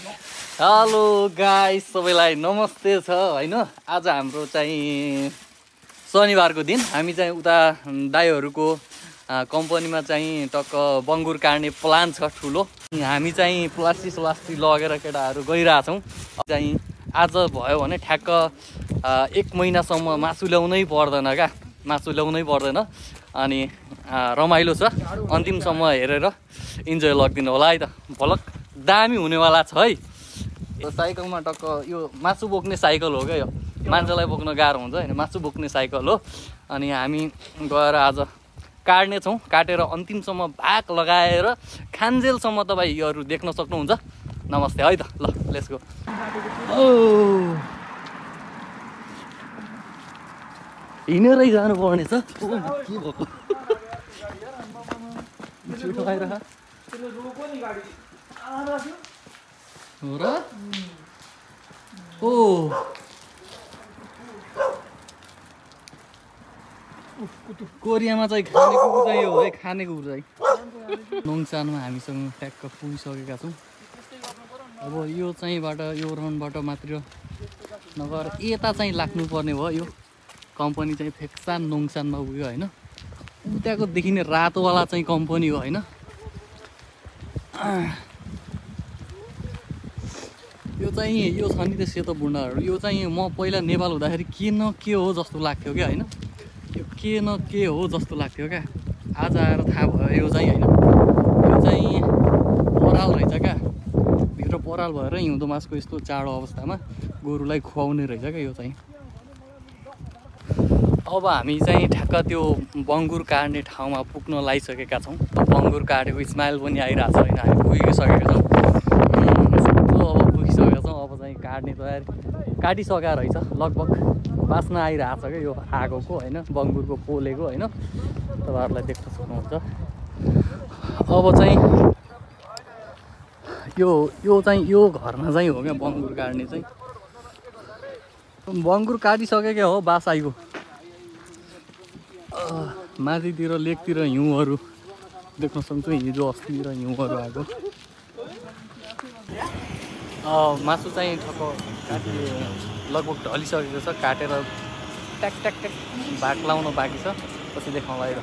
Hello guys, सबैलाई नमस्ते छ हैन। आज हाम्रो चाहिँ शनिबारको दिन हामी चाहिँ उता दाइहरूको कम्पनीमा चाहिँ टक्क बङ्गुर काट्ने प्लान छ ठुलो। हामी चाहिँ प्लास्टिक लगेर केटाहरू गइरहेछौँ। चाहिँ आज भयो भने ठ्याक्क 1 महिनासम्म मासु ल्याउनै पर्दैन अनि रमाइलो छ। अन्तिमसम्म हेरेर इन्जोय लगिदिनु होला है त। भलक दामी हुनेवाला छ है। यो साइकलमा टक्क यो मासु बोक्ने साइकल हो क्या। यो मान्छेलाई बोक्न गाह्रो हुन्छ हैन, मासु बोक्ने साइकल हो। अनि हामी गएर आज काट्ने छौँ। काटेर अन्तिमसम्म भाग लगाएर खान्जेलसम्म तपाईहरु देख्न सक्नुहुन्छ। नमस्ते है त। ल लेट्स गो। हिँडेरै जानु पर्ने छ। के भएको छिटो आइरह त्यसले रोको नि गाडी हो र। ओ कोरियामा चाहिँ खाने कुकुर चाहिँ यो है, खाने कुकुर चाहिँ नोङसानमा हामीसँग ट्याक्क पुगिसकेका छौँ। अब यो चाहिँबाट यो राउन्डबाट मात्र नगएर यता चाहिँ लाग्नुपर्ने भयो। यो कम्पनी चाहिँ फेक्सान नोङसानमा पुग्यो हैन। उताको देखिने रातोवाला चाहिँ कम्पनी हो हैन। यो चाहिँ यो छ नि त सेतो बुन्डाहरू। यो चाहिँ म पहिला नेपाल हुँदाखेरि के न के हो जस्तो लाग्थ्यो क्या हैन। यो के न के हो जस्तो लाग्थ्यो क्या। आज आएर थाहा भयो यो चाहिँ हैन। यो चाहिँ पराल रहेछ क्या। भित्र पराल भएर हिउँदो मासको यस्तो चाडो अवस्थामा गोरुलाई खुवाउने रहेछ क्या यो चाहिँ। अब हामी चाहिँ ठ्याक्क त्यो बङ्गुर काट्ने ठाउँमा पुग्न लागिसकेका छौँ। बङ्गुर काटेको स्माइल पनि आइरहेको छ हैन। हामी पुगिसकेका छौँ। अब पुगिसकेका छौँ। अब चाहिँ काट्ने तयारी काटिसकेका रहेछ। लगभग बास्ना आइरहेको छ क्या यो आगोको हैन, बङ्गुरको पोलेको हैन। तपाईँहरूलाई देख्न सक्नुहुन्छ। अब चाहिँ यो चाहिँ यो घरमा चाहिँ हो क्या बङ्गुर काट्ने चाहिँ। बङ्गुर काटिसकेको हो। बास आइगयो। माथितिर लेकतिर हिउँहरू देख्न सक्छु। हिजो अस्तितिर हिउँहरू आएको। मासु चाहिँ ठक्क काटि लगभग ढलिसकेको छ। काटेर ट्याक ट्याक ट्याक भाग लाउन बाँकी छ। पछि देखाउँ बाहिर।